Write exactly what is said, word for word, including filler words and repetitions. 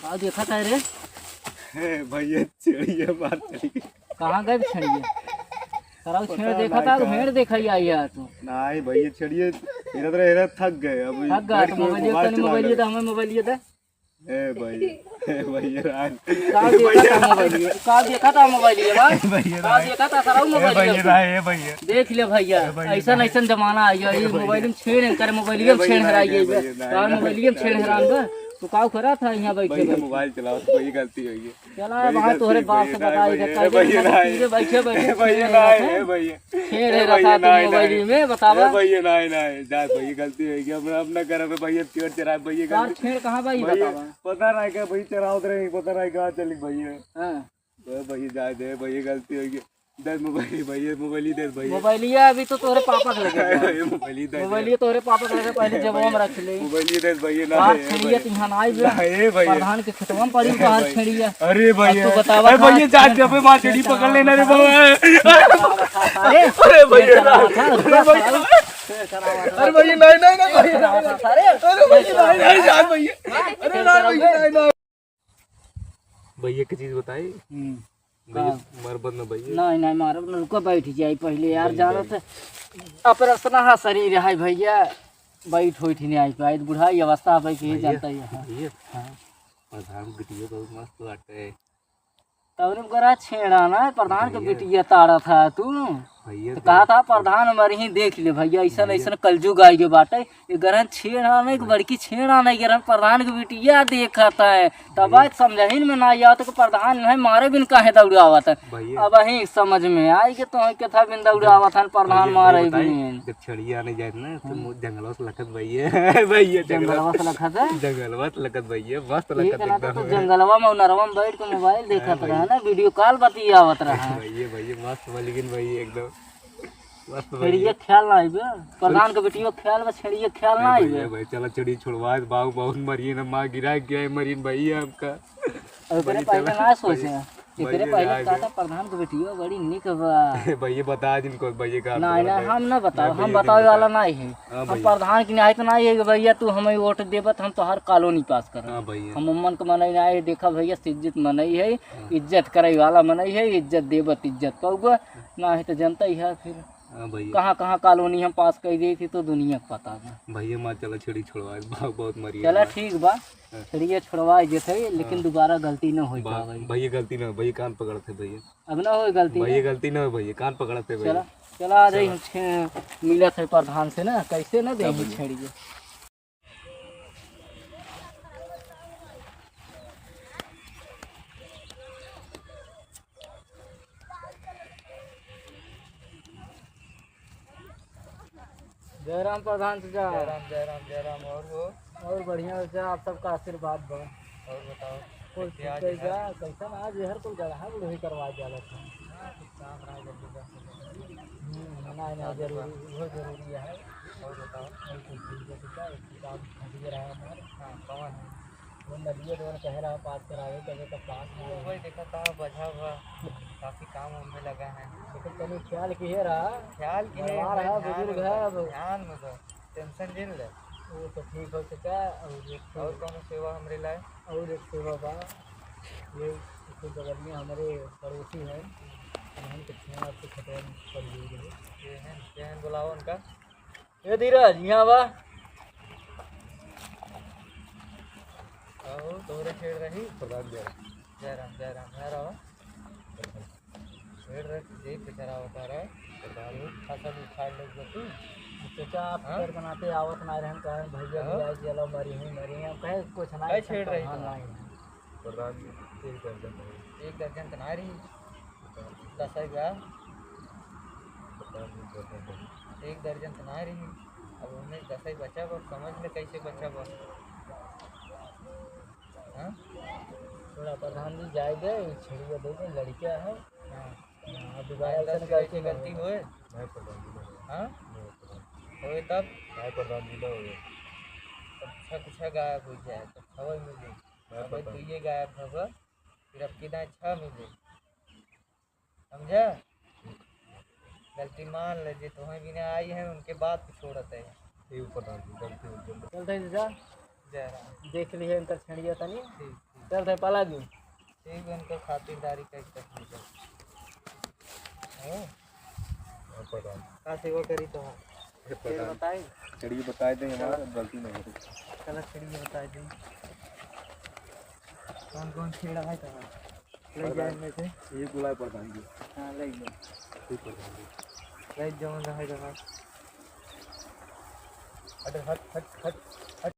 का देखत है रे? हे भैया, छेड़िया मार चली। कहाँ गए छेड़िया? सराउ पता छेड़ देखत है, भेड़ देखा ही आई है तू। नहीं भैया, छेड़िया हेरत रहे, हेरत थक गए। अब थक गए बैठ तो के मोबाइल मोबाइल तनी चला मोबाइल रहे। दे, हमें मोबाइल दे। ए भाई, ए भैया, राज। का ए देखा भैया, था मोबाइल? का देखा था मोबाइल ये बात? ए भैया, का राज। देखा था सराउ ए मोबाइल भैया, ये? राज, ए भैया। देख ले भैया, ए भैया, ऐसन राज। ऐसन जमाना आ गया, ए ये भैया। मोबाइल में छेड़ कर मोबाइल ए में भैया, छेड़ राज, हराई ए गई बा। भैया, राज, तार मोबाइल में राज, छेड़ राज। हरान बा। तो का करत था यहाँ बैठे भैया, बैठे? मोबाइल चलाओ तो भैया, गलती हो गई। चला, ए वहाँ भैया, तोहरे गलती बाप से भैया, बताई ए दे, भैया, कल ए भैया, दिन राज। पीरे बैठे बैठे ए भैया, छेड़ राज। ए भैया, राज, ए भैया। छेड़ ए रखा भैया, तू नाय, मोबाइल नाय। में, बतावा। ए भैया, नाय, नाय। जा भैया, गलती हो गई। हमरा अपना घर में भैया चोर चरा भैया, तार गलती। छेड़ कहाँ बा, ई भैया, बतावा। पता नाय का भैया चरावत रहे, पता नाय कहाँ चली भैया। हाँ। ए भैया, जाए दे भैया, गलती हो गई। दे मोबाइल भैया, मोबाइल ही दे भैया। मोबाइलिया अभी तो तोहरे पापा के लगे बा। ए भैया, मोबाइल ही दे। मोबाइलिया तोहरे पापा के लगे, पहले ए जेबवा में भैया, रख ले। मोबाइल ही दे भैया, ना बात है, ए सुनिए भैया। तो यहाँ ना आइबे। ना, ए भैया। प्रधान के खेतवा में पड़ी ए बाहर भैया। छेड़िया। अरे अब भैया। तू बतावा ए भैया, था, जान छेड़-, जबे मार छेड़ी छेड़ पकड़ लेना रे बाबा। अरे, अरे भैया, छेड़ ना। अरे भैया। अरे भैया, नहीं, नहीं, नहीं, भैया। अरे भैया, नहीं, नहीं, जान भैया। अरे ना, भैया, नहीं, नहीं। भैया, एक चीज बताई? हम्म। भैया, का? मरबत ना भैया। नहीं, नहीं, मारब ना, रुको, बैठ जाई पहले यार, भैया, जानत भैया। है, अपरसना हा शरीर है भैया, बैठ होइठ नहीं आई पाई, बुढ़ाई अवस्था है भाई, के भैया, जानता ही है। भैया, हाँ। प्रधान बिटिया बहुत मस्त बाटे। तौरे गरा छेड़ा ना, प्रधान के भैया। बिटिया ताड़ा था तू। भैया तो कहा था, प्रधान मरी ही देख ले भैया, ऐसा भैया। ऐसा कलजुग आई गयो बाटे। ये गरहन छेड़ा नहीं, कि बड़की छेड़ा नहीं, गरहन प्रधान के बिटिया देखत है। तब भैया। आज समझहिन में ना आवत कि प्रधान नहीं मारे बिन काहे दौड़ावत है। भैया। अब वही समझ में आई कि तो के था बिन दौड़ावत है, प्रधान भैया, मारे भैया बताई, बिन। जब छेड़िया नहीं जाए ना, तो हम्म। मु-, जंगलवा से लखत भैया। भैया, जंगलवा से लखत है? जंगलवा से लखत भैया, मस्त ये लखत कहना था एकदम। तो जंगलवा में नरवा में बैठ के मोबाइल देखत अरे रहा भैया। ना, वीडियो कॉल बतियावत रहा। भैया, भैया, मस्त बलिगिन भैया एकदम। मस्त छेड़िया भैया। ख्याल ना आइबे। प्रधान के बेटियो ख्याल बा, छेड़िया ख्याल ना ए आइबे। भैया, भाई, चला छेड़ी छोड़वा, बाबू, बहुत मरिए ना, माँ गिरा के आए, मरिए भैया हमका। अब एकरे भैया, पहले चला। ना सोचे। भैया, एकरे भैया, पहले जाए कहता दे। प्रधान के बेटियो बड़ी निक बा। भैया, बता जिनको, भैया, का ना, ना, हम ना बताओ, ए, हम भैया, बतावे वाला ना है। हाँ, हम भैया। प्रधान की नाई तो ना है कि भैया, तू हमें वोट देबा, तो हम तोहार कॉलोनी पास करब। हाँ, भैया। हम उम्मन के मनई ना है, देखा भैया, शिक्षित मनई है, हाँ। इज्जत करे वाला मनई है, इज्जत देबा, इज्जत पाऊबा। ना है तो जनता ही है फिर। हाँ भैया। कहाँ, कहाँ कॉलोनी हम पास कर दी थी तो दुनिया को पता बा। भैया, माँ चला छेड़ी छोड़वा, बहुत, बहुत मरी चला है। ठीक बा, हाँ। छेड़िया छोड़वा देत है, लेकिन हाँ। दोबारा गलती न हो बा-, पावे। भैया गलती न हो, भैया कान पकड़त है भैया। अब न हो गलती भैया ना। गलती न हो भैया, कान पकड़त है भैया। चला, चला आ जाई चला। हम छे-, मिलत है प्रधान से ना, कैसे ना दे हाँ भैया। छेड़िया। जय राम प्रधान चाचा। जय राम, जय राम, जय राम। और हो? और बढ़िया चाचा, आप सबका आशीर्वाद बा। और बताओ, कुल कैसे ठीक आज है यहाँ? जा, कैसन आज हर कोई गढ़ा बुढ़ी करवा जाला था। हाँ, कुछ काम रहा जल्दी कर। हम्म, नहीं, नहीं, जरूरी, वो जरूरी है। और बताओ। और कुछ ठीक है चाचा, एक किताब फंस गया है हमारे। हाँ, कौन है? वो नदिया डोर कह रहा पास करावे, कहे तो पास ना तो हो। वही देखा था, बझा हुआ, काफी काम वाम में लगा है। लेकिन तनी ख्याल किहे रहा। ख्याल किहे, बड़वार है, ध्यान बुजुर्ग में है, दो, अब ध्यान में दो, tension जिन ले। वो तो ठीक हो चुका, और एक और तो कौनो सेवा हमरे लाए? और एक सेवा बा, ये इसके बगल में हमारे पड़ोसी हैं, उन्होंने कितने आपके खतरे में पड़ गई है। ये हैं, ये हैं, बुलाओ उनका। ए धीरज, यहाँ बा। आओ, तोहरे छेड़ रही। प्रधान जय राम। जय राम, जय राम, यहाँ रहो। छेड़ रहे, देख के चला होता रहे। प्रधान जी। फसल उखाड़ ले जो तू। चाचा, आप हाँ? घर बनाते आवत ना रहन, कारण भैया हाँ? भी आए, चलो मरी ही मरी, हम कहे कुछ ना, काहे ऐसा छेड़ रही प्रधान तू? नहीं है। प्रधान जी, एक दर्जन नहीं। एक दर्जन तो ना रही। दस रुपया। एक दर्जन तो ना रही, अब उन्हें दस ही बचा बा, समझ ले कैसे बचा बा। हाँ? थोड़ा प्रधान जी जाए दे, छेड़िया दे दे, लड़किया है। हाँ। हाँ, दोबारा हाँ, ऐसा दस रुपया गलती की ना गलती हो। होए। नहीं प्रधान जी, नहीं। हाँ? नहीं प्रधान। होए तब? नहीं प्रधान जी, नहीं होए। तब छक छक गायब हो जाए, तब खबर मिली। नहीं अब प्रधान। तू ये गायब होगा, फिर अब कितना अच्छा मिले। समझा? गलती मान ले, जे तुम्हें बिना आई है, उनके बात को छोड़त है। ये ऊपर डाल दो, गलती हो गई। चलते हैं चाचा। जय राम। देख लिए इनकर छेड़िया तनी। ठीक, ठीक। चल रे पाला जी, ठीक है, इनका खातिरदारी कैसे करनी चाहिए। हाँ? और पता नहीं। का सेवा करी तो? ये पता नहीं। बताई? चलिए बताए दें, हमारा गलती नहीं है। चलो चलिए बताए दें। कौन कौन छेड़ा है तो? ले जाए इनमें से। ये बुलाए प्रधान जी। हाँ, ले जाओ। ठीक प्रधान जी। ले जाओ, रहे रहा। हट, हट, हट, हट।